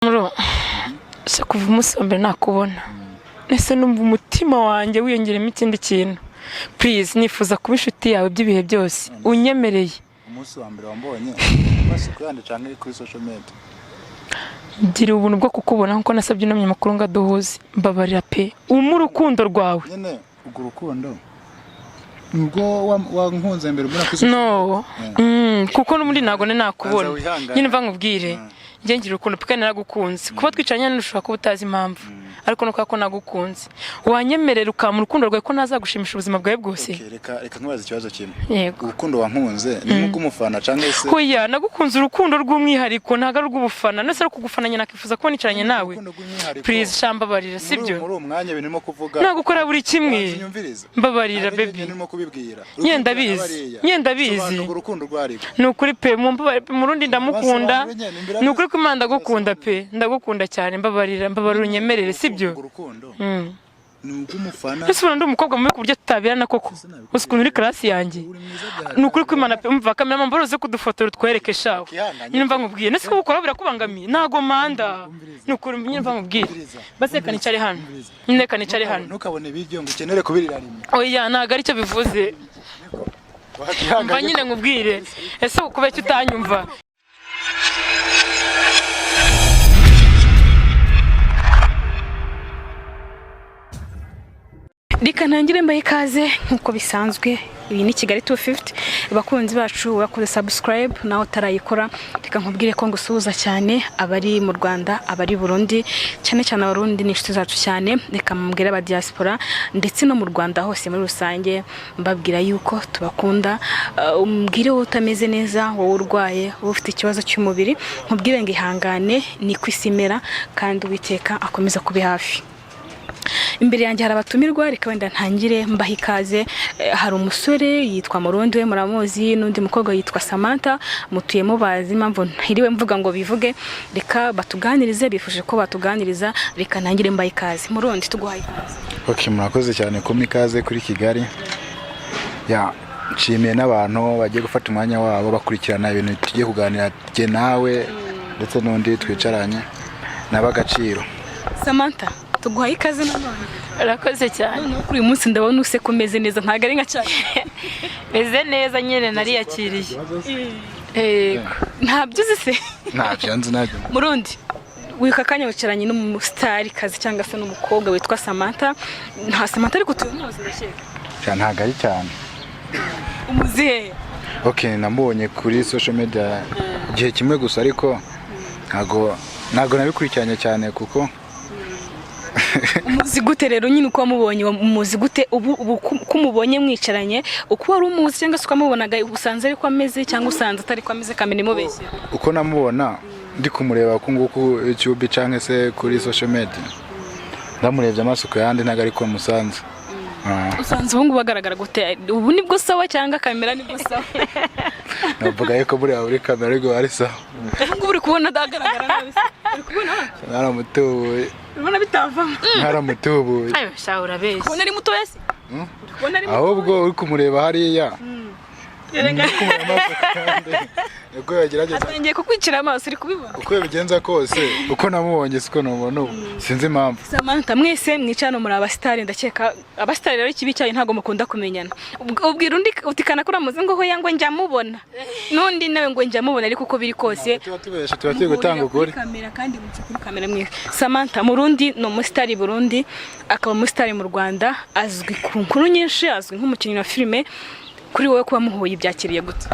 Muro se, kuva umunsi wa mbere nakubona, ese numva umutima wanjye wiyongeremo ikindi kintu. Please, nifuza kuba inshuti yawe by'ibihe byose, unyemereye. Umunsi wa mbere wambonye basi kuyandi canke kuri social media? Gira ubuntu bwo kukubona nkuko nasabye uno munyamakuru ngo aduhuze. Mbabarira pe, umpe urukundo rwawe. Nyine urwo rukundo nubwo wankunze mbere mbona kuri social No. Kuko n'ubundi ntabwo nari nakubona. Banza wihangane. Nyine mva nkubwire, njye ngira urukundo pe, kandi naragukunze. Kuba twicaranye hano ushobora kuba utazi impamvu, ariko nuko ko nagukunze, wanyemerera ukampa urukundo rwawe ko ntazagushimisha ubuzima bwawe bwose. Okay, reka nkubaze ikibazo kimwe. Yego. Urukundo wankunze ni nk'ubw'umufana canke se? Hoya, nagukunze urukundo rw'umwihariko, ntabwo ari urw'ubufana. Nese ari kugufananya nakifuza kuba nicaranye nawe? Urukundo rw'umwihariko. Please, shambabarira, sibyo? Muri uwo mwanya ibintu urimo kuvuga Nagukora buri kimwe. Banza unyumvirize. Mbabarira, Ntabwo baby. njye ndimo kubibwira. Nyine ndabizi. Nyine ndabizi. Sobanura urwo rukundo rwo ariko. Ni ukuri pe, mumbabarire pe, Murundi ndamukunda. Basobanure nyine, imbere Ni ukuri ko Imana, ndagukunda pe, ndagukunda cyane. Mbabarira, mbabarira, unyemerere, sibyo? Urwo rukundo ni urw'umufana? Ese ubona ndi umukobwa mubi ku buryo tutabirana koko? Uzi ukuntu uri class yanjye? Uri mwiza bya Ni ukuri kw'Imana pe. Umva, cameraman, mboroze kudufotora utwereke shawe. Ukihanganye. Nyine mva nkubwire, nese ko gukora birakubangamiye? Ntago manda, ni ukuri. Nyine mva nkubwire. Umviriza. Basi reka nicare hano. Umviriza. Nyine reka nicare hano. Ntukabone ibiryo ngo ukenere kubirira rimwe. Oya, ntabwo aricyo bivuze. Mva Wakihanganye. nyine nkubwire, ese kubera icyo utanyumva? Reka ntangire mbahe ikaze nk'uko bisanzwe. Iyi ni Kigali 250. Abakunzi bacu bakoze subscribe, nawe utarayikora, reka nkubwire ko ngusuhuza cyane, abari mu Rwanda, abari Burundi, cyane cyane Abarundi ni inshuti zacu cyane. Reka mbwire aba diaspora ndetse no mu Rwanda hose muri rusange, mbabwira yuko tubakunda. Umbwire wowe utameze neza, wowe urwaye, wowe ufite ikibazo cy'umubiri, nkubwire ngo ihangane, ni ku isi imera, kandi Uwiteka akomeza kuba hafi. Imbere yanjye hari abatumirwa, reka wenda ntangire mbaha ikaze. Hari umusore yitwa Murundi, we muramuzi, n'undi mukobwa yitwa Samantha, mutuye mubazi. Impamvu ntiriwe mvuga ngo bivuge, reka batuganirize, bifuje ko batuganiriza. Reka ntangire mbaha ikaze. Murundi, tuguhaye ikaze. Ok, murakoze cyane kumpa ikaze kuri Kigali. Ya, nshimiye n'abantu bagiye gufata umwanya wabo bakurikirana ibintu tugiye kuganira jye nawe ndetse n'undi twicaranye n'ab'agaciro. Samantha, tuguhaye ikaze nanone. Urakoze cyane. Noneho kuri uyu munsi ndabona useka, umeze neza, ntabwo ari nka cyane. Meze neza nyine, nariyakiriye. Yego. Ntabyo uzi se? Ntabyo nzi, ntabyo. Murundi, wika akanya wicaranye n'umustarikazi cyangwa se n'umukobwa witwa Samantha. Nta Samantha, ariko tumuzi, ndakeka. Cya, ntabwo ari cyane. Umuzi hehe? Ok, namubonye kuri social media igihe kimwe gusa, ariko ntabwo nabikurikiranye cyane kuko Umuzi gute rero nyine? Uko wamubonye, umuzi gute ubu ko umubonye mwicaranye, uko wari umuzi cyangwa se uko wamubonaga, usanze ariko ameze cyangwa usanze atari ko ameze? Kamera imubeshye. Uko namubona ndi kumureba ku nguku YouTube cyangwa se kuri social media, ndamurebye amaso ku yandi, ntabwo ariko musanze. Ah, Usanze ubu ngubu agaragara gute? Ubu nibwo sawa cyangwa kamera nibwo sawa? Navuga yuko buriya buri kamera ariko ari sawa. Ubu ngubu uri kubona adagaragara nabi se? Uri kubona? Mwaramutubuye. Urabona bitavamo? Mwaramutubuye. Ayo sha, urabeshya. Kubona ari mutoya se? Uri kubona ari muto? Ahubwo uri kumureba hariya, Erega uri kumureba amaso ku yandi, uko yagerageza atangiye kukwicira amaso, uri kubibona? Uko yabigenza kose, uko namubonye siko namubona ubu, sinzi impamvu. Samantha, mwese mwicara hano muri abasitari, ndakeka abasitari rero ikibi cyayo ntabwo mukunda kumenyana. Ubwira undi uti kana kuri ngo hoya, ngo njya mubona, n'undi nawe ngo njya mubona, ariko uko biri kose Tuba tubesha, tuba turi gutanga ukuri. Muhurira kuri kamera kandi muca kuri kamera mwese. Samantha, Murundi ni umusitari i Burundi, akaba umusitari mu Rwanda, azwi ku nkuru nyinshi, azwi nk'umukinnyi wa filime. Kuri wowe kuba muhuye byakiriye gute?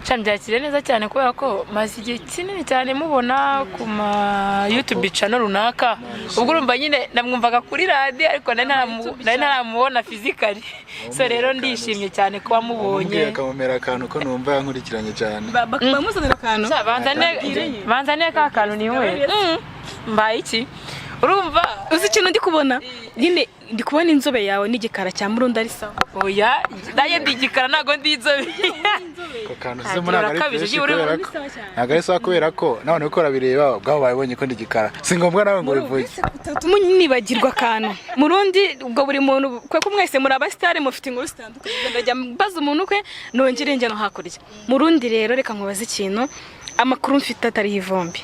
Sha, mbyakiriye neza cyane kubera ko maze igihe kinini cyane mubona ku ma YouTube channel runaka. Ubwo urumva nyine namwumvaga kuri radiyo, ariko nari ntaramubona physically. So rero ndishimye cyane kuba mubonye. Umubwiye akamumera akantu ko numva yankurikiranye cyane. Bamuzanira akantu. Sha, banzaniye ka kantu ninywere. Mbaye iki? Urumva? Uzi ikintu ndi kubona nyine? Ndi kubona inzobe yawe n'igikara cya Murundi ari sawa. Oya, nanjye ndi igikara, ntabwo ndi inzobe. Ako kantu Ntabwo se muri ntabwo ari urakabije, fresh uri kubera muri ko sawa cyane. Ntabwo ari sawa kubera ko nawe uko urabireba ubwabo babibonye ko ndi igikara, si ngombwa nawe ngo ubivuge. Utatuma nibagirwa akantu, Murundi. Ubwo buri muntu kwe ko mwese muri abasitari, mufite inkuru zitandukanye. Ubwo ndajya mbaza umuntu kwe, nongere njya no hakurya. Murundi rero, reka nkubaze ikintu, amakuru mfite atariho ivumbi.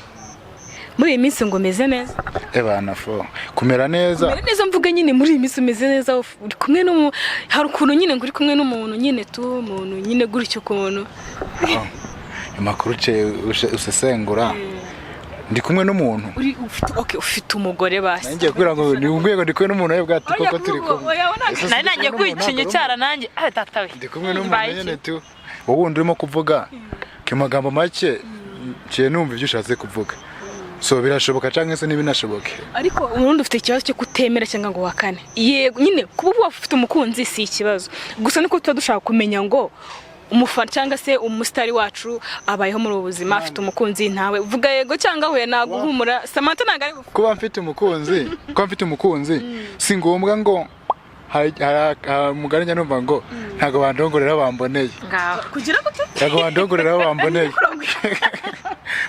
Muri iyi minsi ngo umeze neza? Ebana fo, kumera neza. Umeze neza, mvuga nyine muri iyi minsi umeze neza, uri kumwe n'umu, hari ukuntu nyine ngo uri kumwe n'umuntu nyine tu, umuntu nyine gutyo ukuntu. Amakuru ce usesengura ndi kumwe n'umuntu. Uri ufite, okay, ufite umugore basi. Nanjye kugira ngo ni ubwego ndi kumwe n'umuntu we bwati koko turi kumwe. Ese Nari ndi nangiye kumwe n'umuntu, kwicinya ntabwo icyara nanjye, ah tata we. Ndi kumwe n'umuntu Mbaye nyine iki? tu. Wowe wundi urimo kuvuga ku magambo make, nciye numva ibyo ushatse kuvuga, so birashoboka cyangwa se ntibinashoboke. Ariko ubundi ufite ikibazo cyo kutemera cyangwa ngo uhakane. Yego nyine, kuba uba ufite umukunzi si ikibazo, gusa niko tuba dushaka kumenya ngo umufana cyangwa se umusitari wacu abayeho muri ubu buzima, afite umukunzi, ntawe. Vuga yego cyangwa huye, naguhumura. Samantha ntabwo ari Kuba mfite umukunzi si ngombwa ngo hari umugani njya numva ngo ntabwo bandongorera aho bamboneye. Ngaho. Kugira gute? Ntabwo bandongorera aho bamboneye.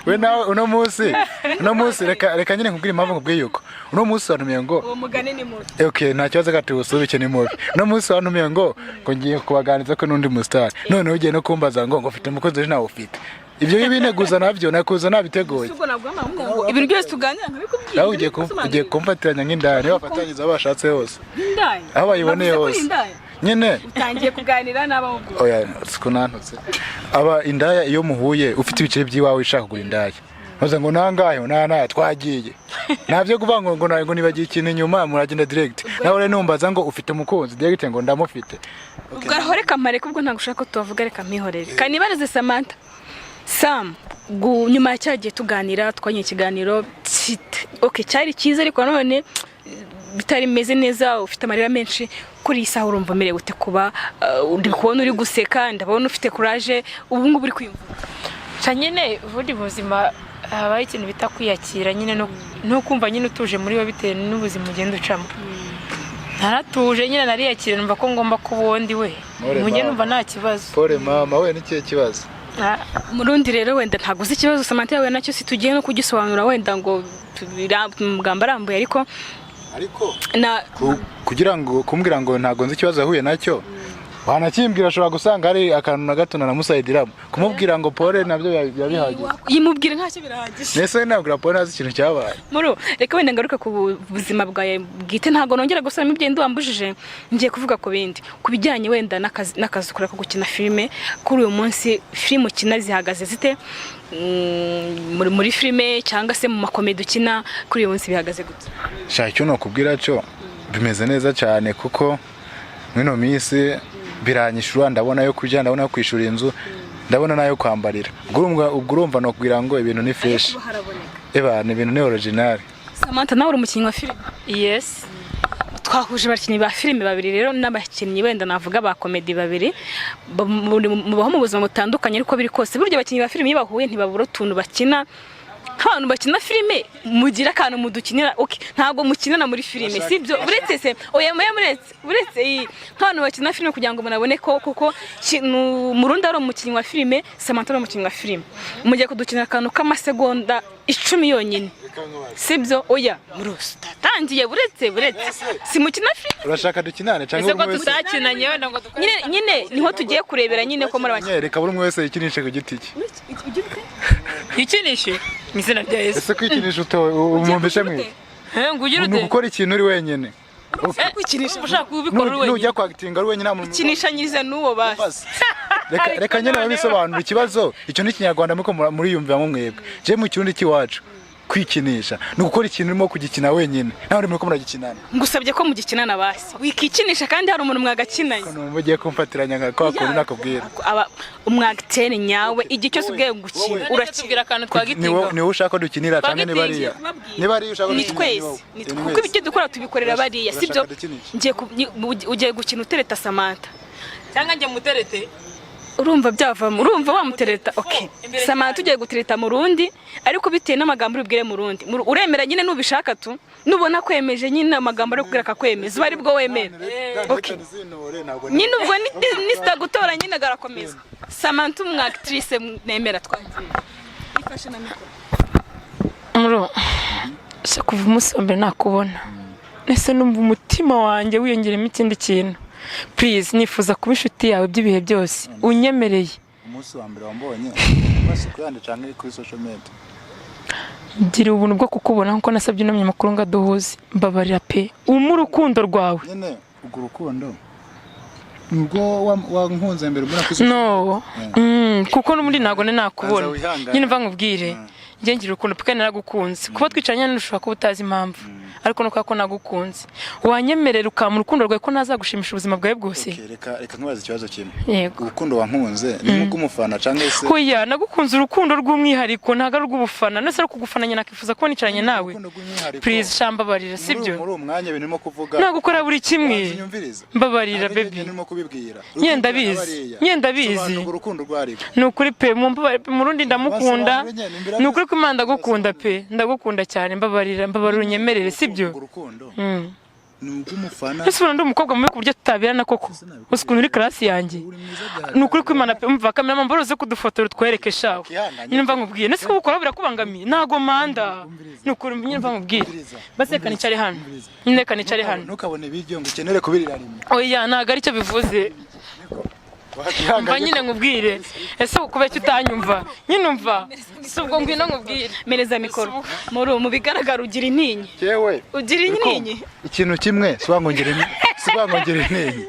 We nawe uno munsi reka nyine nkubwire impamvu nkubwiye yuko uno munsi wantumiye ngo Uwo mugani ni mubi. Okay, nta kibazo, ka tuwusubike, ni mubi. Uno munsi wantumiye ngo ngiye kubaganiriza ko n'undi musitari, noneho ugiye no kumbaza ngo ufite umukunzi ejo nawe ufite ibyo bineguza, nabyo nakuza nabiteguye. Ubwo nabwo ngo ibintu byose tuganira nkabikubwira. Nawe ugiye kumfatiranya nk'indaya, niba bafatanyiriza aho bashatse hose. Indaya? Aho bayiboneye Navuze ko uri hose. indaya? Nyine. Utangiye kuganira n'abahubwo. Oya, siko nantutse. Aba indaya iyo muhuye ufite ibiceri by'iwawe ushaka kugura indaya, maze ngo nangahe nana twagiye, ntabyo kuvuga ngo nibagiye ikintu inyuma, muragenda direct. Nawe rero numbaza ngo ufite umukunzi, direct ngo ndamufite. Ubwo aho reka mpareke, ubwo ntabwo ushaka ko tubavuga, reka mpihorere kanibarize Samantha. Sam, nyuma ya cya gihe tuganira, twanye ikiganiro okay, cyari cyiza ariko nanone bitari bimeze neza, ufite amarira menshi. Kuri iyi saha urumva umerewe ute? Kuba ndi kubona uri guseka, ndabona ufite courage, ubu ngubu uri kwiyumva? Ca nyine ubundi mu buzima habaho ikintu bita kwiyakira nyine, no kumva nyine utuje muri we bitewe n'ubuzima ugenda ucamo. Naratuje nyine, nariyakira, numva ko ngomba kuba uwo ndi we. More Mujye mama. numva nta kibazo. Pole mama we, n'ikihe kibazo? Ah, Murundi rero wenda ntabwo uzi ikibazo Samantha yahuye nacyo, si tugiye no kugisobanura wenda ngo mu magambo arambuye, ariko Ariko na kugira ngo kumbwira ngo ntabwo nzi ikibazo yahuye nacyo, wanakimbwira, ashobora gusanga hari akantu na gato nanamusayidiramo. Kumubwira ngo pole nabyo biba bihagije. Yimubwira ntacyo, birahagije. Nese nabwira pole ntazi ikintu cyabaye? Muru, reka wenda ngaruke ku buzima bwawe bwite, ntabwo nongera gusubiramo ibyo wambujije, ngiye kuvuga ku bindi, ku bijyanye wenda n'akazi ukora ko gukina filime. Kuri uyu munsi filime ukina zihagaze zite? Muri filime cyangwa se mu makomedi ukina, kuri uyu munsi bihagaze gute? Shaka icyo nakubwira cyo, bimeze neza cyane kuko muri ino minsi biranyishura, ndabona yo kurya, ndabona yo kwishyura inzu, ndabona n'ayo kwambarira. Ubwo urumva nakubwira ngo ibintu ni fresh, eba ni ibintu ni original. Samantha, nawe uri umukinnyi wa filime? Yes. Twahuje abakinnyi ba filime babiri rero n'abakinnyi wenda navuga ba komedi babiri. Mubaho mu buzima butandukanye, ariko biri kose burya abakinnyi ba filime iyo bahuye ntibabura utuntu bakina. Nk'abantu bakina filime mugira akantu mudukinira. Okay, ntabwo mukinana muri filime, sibyo? Uretse se, oya muya, uretse iyi, nk'abantu bakina filime, kugira ngo munabone ko kuko Murundi ari umukinnyi wa filime, Samantha ari umukinnyi wa filime, mugiye kudukinira akantu k'amasegonda 10 yonyine, sibyo? Oya murusi, utatangiye, buretse si mukina filime. Urashaka dukinane cyangwa Ese ko buri umwe wese tutakinanye wenda ngo dukore? Nyine niho tugiye kurebera nyine ko muri Nyine, reka buri umwe wese yikinishe ku giti cye. Yikinishe mu izina rya Yesu. Ese kwikinisha umwumvishe mwe? Eh, ngo ugire Ni ute? ugukora ikintu uri wenyine. Kwikinisha. Ushaka kubikora uri wenyine. Nujya kwakitinga ari wenyine, nta muntu Kinishanyirize n'uwo basi. Reka nyine babisobanura ikibazo icyo ni Ikinyarwanda muko muriyumviramo mwebwe. Je mu Kirundi cy'iwacu, kwikinisha ni ugukora ikintu urimo kugikina wenyine, nawe urimo ko muragikinana. Ngusabye ko mugikinana basi, wikikinisha kandi hari umuntu mwagakinanye. Numva ugiye kumfatiranya nka kwa kundi nakubwira. Aba umwagiteri nyawe, igihe cyose ubwiye gukina Urakina urakina. tubwira akantu Ni twagitinga. wowe ushaka ko dukinira cyangwa ni bariya? Ni bariya ushaka ko Ni dukinira? twese. Wowe. Ni Ni kuko mwese. ibyo dukora tubikorera bariya, sibyo? Urashaka dukinishe? Ugiye gukina utereta Samantha. Cyangwa njye muterete. Urumva byavamo? Urumva wamutereta? Okay. Imbere. Samantha, ugiye gutereta mu Rundi, ariko bitewe n'amagambo uri bubwire mu Rundi. Uremera nyine nubishaka tu, nubona kwemeje nyine amagambo ari kubwira akakwemeza, uba ari bwo wemera. Okay. Nyine ubwo nisitagutora nyine garakomeza. Samantha, umu actrice nemera, twagiye, ifashe na mikoro. Muro se, kuva umunsi wa mbere nakubona ese numva umutima wanjye wiyongeremo ikindi kintu. Please, nifuza kuba inshuti yawe by'ibihe byose, unyemereye. Umunsi wa mbere wambonye basi kuri yandi cyangwa kuri social media? Ngira ubuntu bwo kukubona nkuko nasabye uno munyamakuru ngo aduhuze. Mbabarira pe, umpe urukundo rwawe. Nyine urwo rukundo nubwo wankunze mbere mbona ko No. Kuko n'ubundi ntabwo nari nakubona. Banza wihangane. Nyine mva nkubwire, njye ngira urukundo pe, kandi naragukunze. Kuba twicaranye hano ushobora kuba utazi impamvu, ariko nuko ko nagukunze, wanyemerera ukampa urukundo rwawe ko nazagushimisha ubuzima bwawe bwose. Okay, reka nkubaze ikibazo kimwe. Yego. Urukundo wankunze ni nk'ubw'umufana cyangwa se? Hoya, nagukunze urukundo rw'umwihariko, ntabwo ari urw'ubufana. Nese ari ukugufana nyine nakifuza kuba nicaranye nawe. Urukundo rw'umwihariko. Please, sha, mbabarira, sibyo? Muri uwo mwanya ibintu urimo kuvuga, Nagukora buri kimwe. Banza unyumvirize. Mbabarira, Ntabwo baby. ibyo urimo kubibwira. Nyine ndabizi. Nyine ndabizi. Sobanura urwo rukundo urwo arirwo. Ni ukuri pe, mumbabarire pe, Murundi ndamukunda. Basobanure nyine, imbere. Ni ukuri ko Imana ndagukunda pe, ndagukunda cyane. Mbabarira, mbabarira, unyemerere, sibyo? Urwo rukundo ni urw'umufana? Ese ubona ndi umukobwa mubi ku buryo tutabirana koko? Uzi ukuntu uri class yanjye? Uri mwiza bya. Ni ukuri kw'Imana pe. Umva, cameraman, mboroze kudufotora utwereke shawe. Ukihanganye. Nyine mva nkubwiye, nese ko ubukora birakubangamiye? Ntago manda, ni ukuri. Nyine mva nkubwiye. Umviriza. Basi reka nicare hano. Umviriza. Nyine reka nicare hano. Ntukabone ibiryo ngo ukenere kubirira rimwe. Oya, ntago aricyo bivuze. Mva. Wakihanganye. Nyine nkubwire, ese kubera icyo utanyumva nyine? Umva, si ubwo, ngwino nkubwire. Mereza mikoro. Muri mu bigaragara ugira intinyi. Yewe. Ugira intinyi. Ikintu kimwe, si wangongera intinyi.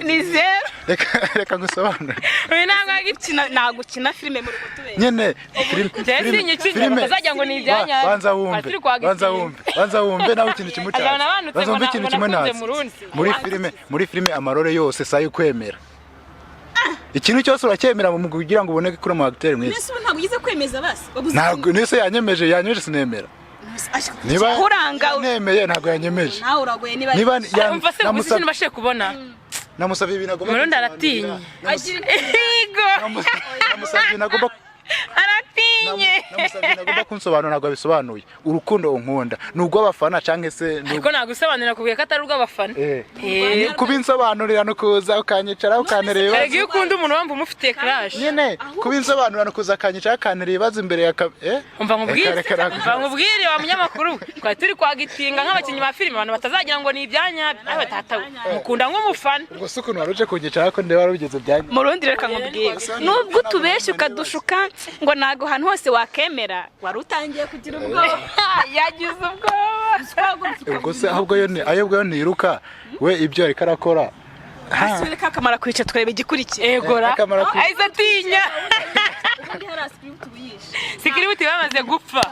Ni zero. Reka ngusobanure. Uyu ntabwo Gukina, nagukina filime muri kutubera. Nyine filime. Njye sinyikina, batazagira ngo ni ibyanyabyo. Banza wumve. Turi kwa Banza Gisimba. wumve, banza wumve nawe ikintu kimwe Azabona utazi. banutse. Banza wumve Ngo ikintu ngo kimwe nakunze ntazi. Murundi. Muri filime amarore yose sayo kwemera ikintu cyose uracyemera mu kugira ngo ubone ko uri umu acteur mwiza. Mbese ubu ntabwo ugize kwemeza basi? Wabuze? Ntabwo nese yanyemeje sinemera. Niba Uranga. nemeye, ntabwo yanyemeje. Nawe uragoye niba. Niba Umva se, ubu ikintu bashije kubona. Namusabye ibintu agomba Murundi kunsobanurira. aratinye. Yego. Namusabye ibintu agomba Aratinye. Namusabye ibintu agomba kunsobanura, ntabwo abisobanuye. Urukundo unkunda ni urw'abafana cyangwa se ni Ariko nagusobanurira, kubwiye ko atari urw'abafana. Kubinsobanurira ni ukuza ukanyicara ukanterera Erega ibibazo. iyo ukunda umuntu wumva umufitiye crush. Nyine kubinsobanurira ni ukuza akanyicara akanterera ibibazo imbere ya Umva nkubwire. Reka, reka, reka. Umva nkubwire, wa munyamakuru we. Twari turi kwagitinga nk'abakinnyi ba filime, abantu batazagira ngo ni ibyanyabyo. Nawe tata we mukunda nk'umufana. Ubwo si ukuntu wari uje kunyicara ko ndeba wari byanyu. Mu rundi, reka nkubwire, nubwo utubeshya ukadushuka ngo ntabwo ahantu hose wakemera, wari utangiye kugira ubwoba. Yagize ubwoba. Ubwo se ahubwo yo ni ayobwo yo ntiruka we ibyo ariko arakora. Reka akamara kwica tureba igikurikiye. Egora. Akamara Ahise atinya. Ubundi hari script ubuyishe. Script bamaze gupfa,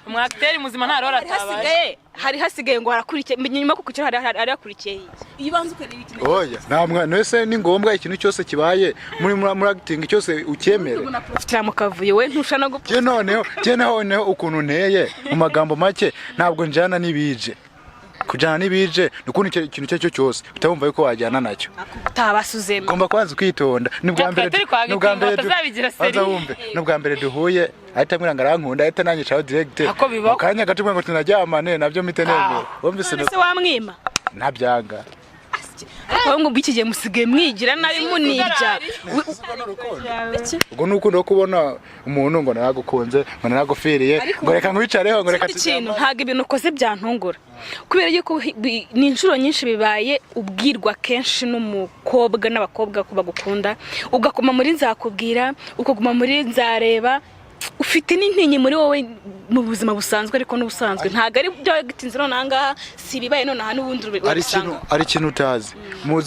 umu acteur muzima nta rora Hari atabaye. hasigaye, hari hasigaye ngo harakurikiye nyuma yo kukurikira, hari hakurikiye iki? Iyo ubanza ukareba ikintu. Oya, nta mwana wese ni ngombwa ikintu cyose kibaye muri acting cyose ukemere. Ubona profitira mu kavuyo, we ntusha no gupfa. Jye noneho ukuntu nteye, mu magambo make, ntabwo njyana n'ibije. Kujyana n'ibije ni ukundi ikintu icyo ari cyo cyose utabumva yuko wajyana nacyo. Utabasuzemo. Ugomba kubanza ukitonda. Ni ubwa mbere Turi kwa ni ubwa mbere batazabigira banza seri. wumve, ni ubwa mbere duhuye, ahita ambwira ngo arankunda, ahita nanyicaho direct. Ako bibaho. Mu kanya gato ngo tunaryamane, nabyo mpite nemera. Wumvise? None se wamwima? Ntabyanga. Ariko wowe ngo iki gihe musigaye mwigira nabi, munirya. Ubwo ni urukundo rwo kubona umuntu ngo naragukunze, ngo naragufiriye, ngo reka nkwicareho, ngo reka Ikindi kintu, ntabwo ibintu ukoze byantungura, kubera yuko ni inshuro nyinshi bibaye, ubwirwa kenshi n'umukobwa n'abakobwa ko bagukunda, ugakoma muri nzakubwira, ukaguma muri nzareba. Ufite n'intinyi muri wowe mu buzima busanzwe, ariko n'ubusanzwe ntabwo ari byo wagitinze none aha ngaha, si ibibaye none aha n'ubundi Ari ikintu urabisanga. Ari ikintu utazi mu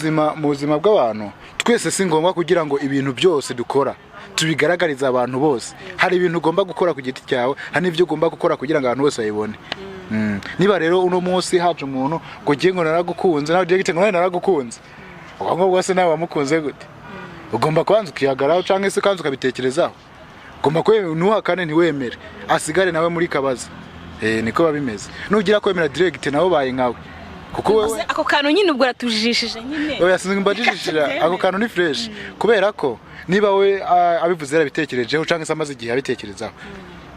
buzima bw'abantu twese. Si ngombwa kugira ngo ibintu byose dukora tubigaragarize abantu bose. Hari ibintu ugomba gukora ku giti cyawe, hari n'ibyo ugomba gukora kugira ngo abantu bose babibone. Niba rero uno munsi haje umuntu ngo ugiye ngo naragukunze, nawe ugiye ngo nawe naragukunze, ubwo ngubwo se nawe wamukunze gute? Ugomba kubanza ukihagararaho cyangwa se ukanza ukabitekerezaho. Ugomba kwemera, ntuhakane, ntiwemere, asigare nawe muri kabaza. Niko biba bimeze. Nugira kwemera direct, nawe ubaye nkawe kuko wewe Ako kantu nyine ubwo uratujijishije nyine. Oya, sinzi mbajijishira. Ako kantu ni fresh, kubera ko niba we abivuze yarabitekerejeho cyangwa se amaze igihe abitekerezaho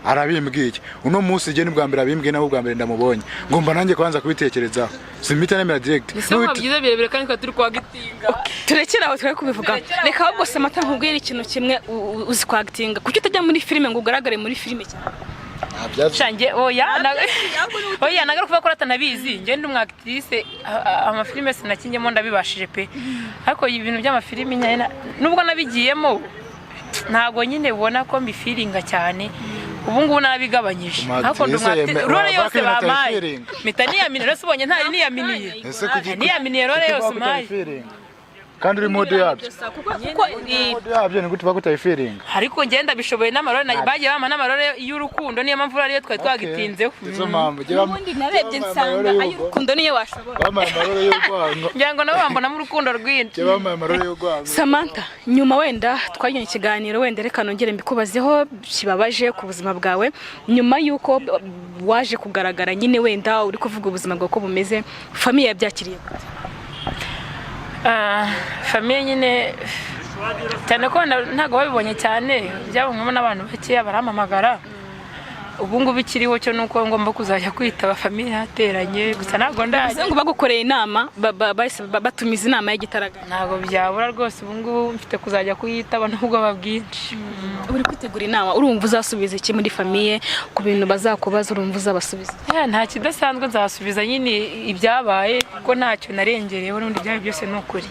arabimbwiye uno munsi, jye ni bwa mbere abimbwiye, nawe ubwa mbere ndamubonye, ngomba nanjye kubanza kubitekerezaho, simpita nemera direct. Ese byiza birebire kandi twari turi kwa gitinga. Turekere aho, twari kubivuga. Reka ahubwo Samata nkubwire ikintu kimwe. Uzi kwagitinga, kuki utajya muri filime ngo ugaragare muri filime cyane? Shange oya, oya, nagaruka kuvuga ko atanabizi. Njye ndi umu actrice, amafilime sinakinjyemo, ndabibashije pe, ariko ibintu by'amafilimi nyine nubwo nabigiyemo ntabwo nyine ubona ko mbifiringa cyane. Ubu ngubu nabigabanyije. Umu Ariko ndi actrice role waba yose kwinota bampaye, feeling. mpita niyamina. Rero ubonye ntari niyaminiye. Ese Niyaminiye role kuki yose uba umpaye. utayifiringa? Kandi uri mood yabyo. Kuko Mood yabyo ni gute uba utayifiringa? Ariko ngenda bishoboye n'amarole bagiye bampa n'amarole y'urukundo, niyo mpamvu ariyo twari twagitinzeho. Izo mpamvu Ubundi narebye nsanga ay'urukundo niyo washobora. Bampaye amarole y'urwango. Ngira ngo nabo bambonamo urukundo rwinshi. Jye bampaye amarole y'urwango. Samantha, nyuma wenda twagiranye ikiganiro, wenda reka nongere mbikubazeho kibabaje ku buzima bwawe. Nyuma y'uko waje kugaragara nyine, wenda uri kuvuga ubuzima bwawe uko bumeze, famille yabyakiriye gute? Ah, famille nyine, cyane ko wenda ntabwo babibonye cyane, byabonywemo n'abantu bakeya barampamagara. Ubu ngubu ikiriho cyo ni uko ngomba kuzajya kwitaba famille yateranye, gusa ntabwo Bivuze ndajya. ngo bagukoreye inama, bahise batumiza inama y'igitaraganya? Ntabwo byabura rwose, ubu ngubu mfite kuzajya kuyitaba n'ubwoba bwinshi. Uri kwitegura inama, urumva uzasubiza iki muri famille ku bintu bazakubaza? Urumva uzabasubiza? Yeah, nta kidasanzwe, nzasubiza nyine ibyabaye kuko ntacyo narengereyeho, n'ubundi ibyabaye byose ni ukuri.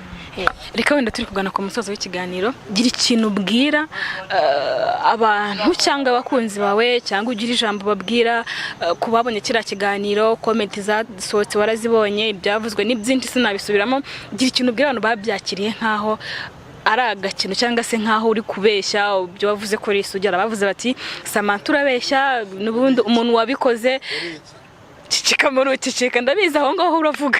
Reka wenda turi kugana ku musozo w'ikiganiro, gira ikintu ubwira abantu cyangwa abakunzi bawe, cyangwa ugira ijambo babwira ku babonye kiriya kiganiro. Comment zasohotse warazibonye, ibyavuzwe ni byinshi sinabisubiramo. Gira ikintu ubwira abantu babyakiriye nk'aho ari agakino cyangwa se nk'aho uri kubeshya ibyo wavuze ko uri isugi. Bavuze bati: "Samantha urabeshya, n'ubundi umuntu wabikoze." Cicika muri ucicika, ndabizi aho ngaho uravuga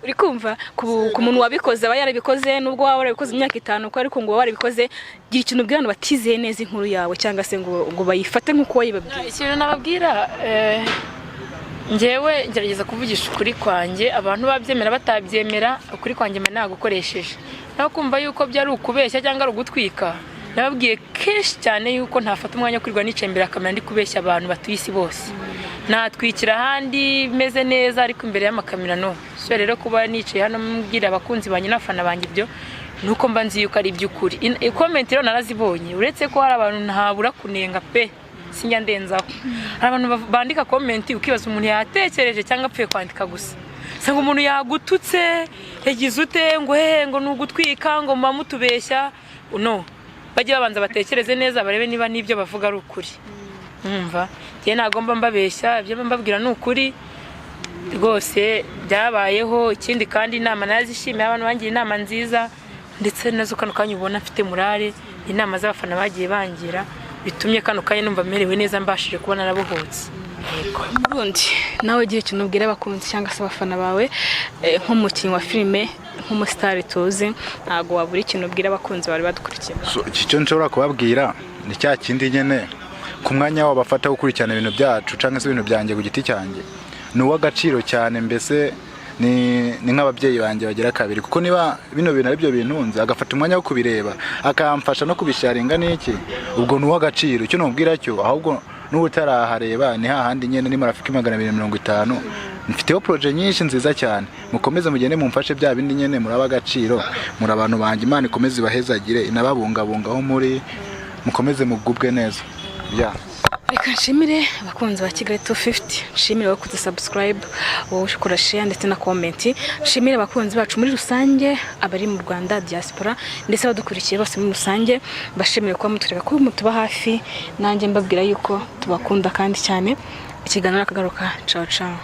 uri kumva ku muntu wabikoze aba yarabikoze, nubwo waba warabikoze imyaka 5 ko, ariko ngo waba warabikoze. Gira ikintu ubwira abantu batizeye neza inkuru yawe cyangwa se ngo bayifate nk'uko wayibabwiye. Ikintu nababwira, njyewe ngerageza kuvugisha ukuri kwanjye, abantu babyemera batabyemera, ukuri kwanjye mba nagukoresheje. Naho kumva yuko byari ukubeshya cyangwa ari ugutwika, nababwiye kenshi cyane yuko ntafata umwanya wo kwirirwa nicaye imbere ya kamera ndi kubeshya abantu batuye isi bose. Natwikira ahandi meze neza, ariko imbere y'amakamera no. So rero kuba nicaye hano mbwira abakunzi banjye n'abafana banjye ibyo, nuko mba nzi yuko ari iby'ukuri. Comment rero narazibonye, uretse ko hari abantu ntabura kunenga pe, sinjya ndenzaho. Hari abantu bandika comment ukibaza umuntu yatekereje cyangwa apfuye kwandika gusa. Usanga umuntu yagututse, yagize ute, ngo hehe, ngo ni ugutwika, ngo muba mutubeshya. No bajye babanza batekereze neza, barebe niba n'ibyo bavuga ari ukuri. Mwumva njyewe ntabwo mba mbabeshya, ibyo mba mbabwira ni ukuri rwose, byabayeho. Ikindi kandi inama narazishimiye, abantu bangira inama nziza, ndetse nazo kano kanya ubona mfite morale. Inama z'abafana bagiye bangira bitumye kano kanya numva merewe neza, mbashije kuba narabohotse. Yego. Murundi nawe, gira ikintu ubwira abakunzi cyangwa se abafana bawe, nk'umukinnyi wa filime, nk'umusitari tuzi, ntabwo wabura ikintu ubwira abakunzi bawe badukurikiye. So, iki cyo nshobora kubabwira ni cya kindi nyine: ku mwanya wabo bafata gukurikirana ibintu byacu cyangwa se ibintu byanjye ku giti cyanjye ni uw'agaciro cyane. Mbese ni nk'ababyeyi banjye bagira kabiri, kuko niba bino bintu ari byo bintunze, agafata umwanya wo kubireba, akamfasha no kubisharinga n'iki, ubwo ni uw'agaciro. Icyo namubwira cyo ahubwo, n'ubu utarahareba, ni hahandi nyine ni Marafiki 250. Mfiteho projet nyinshi nziza cyane. Mukomeze mugende mumfashe bya bindi nyine, muraba agaciro, muri abantu banjye. Imana ikomeze ibahezagire, inababungabunga aho muri, mukomeze mugubwe neza ya. Reka nshimire abakunzi ba Kigali 250, nshimire abakoze subscribe, wowe ukora share ndetse na comment, nshimire abakunzi bacu muri rusange, abari mu Rwanda, diaspora, ndetse abadukurikiye bose muri rusange. Bashimire kuba mutureka ko mutuba hafi, nanjye mbabwira yuko tubakunda kandi cyane. Ikiganiro akagaruka. Ciao ciao.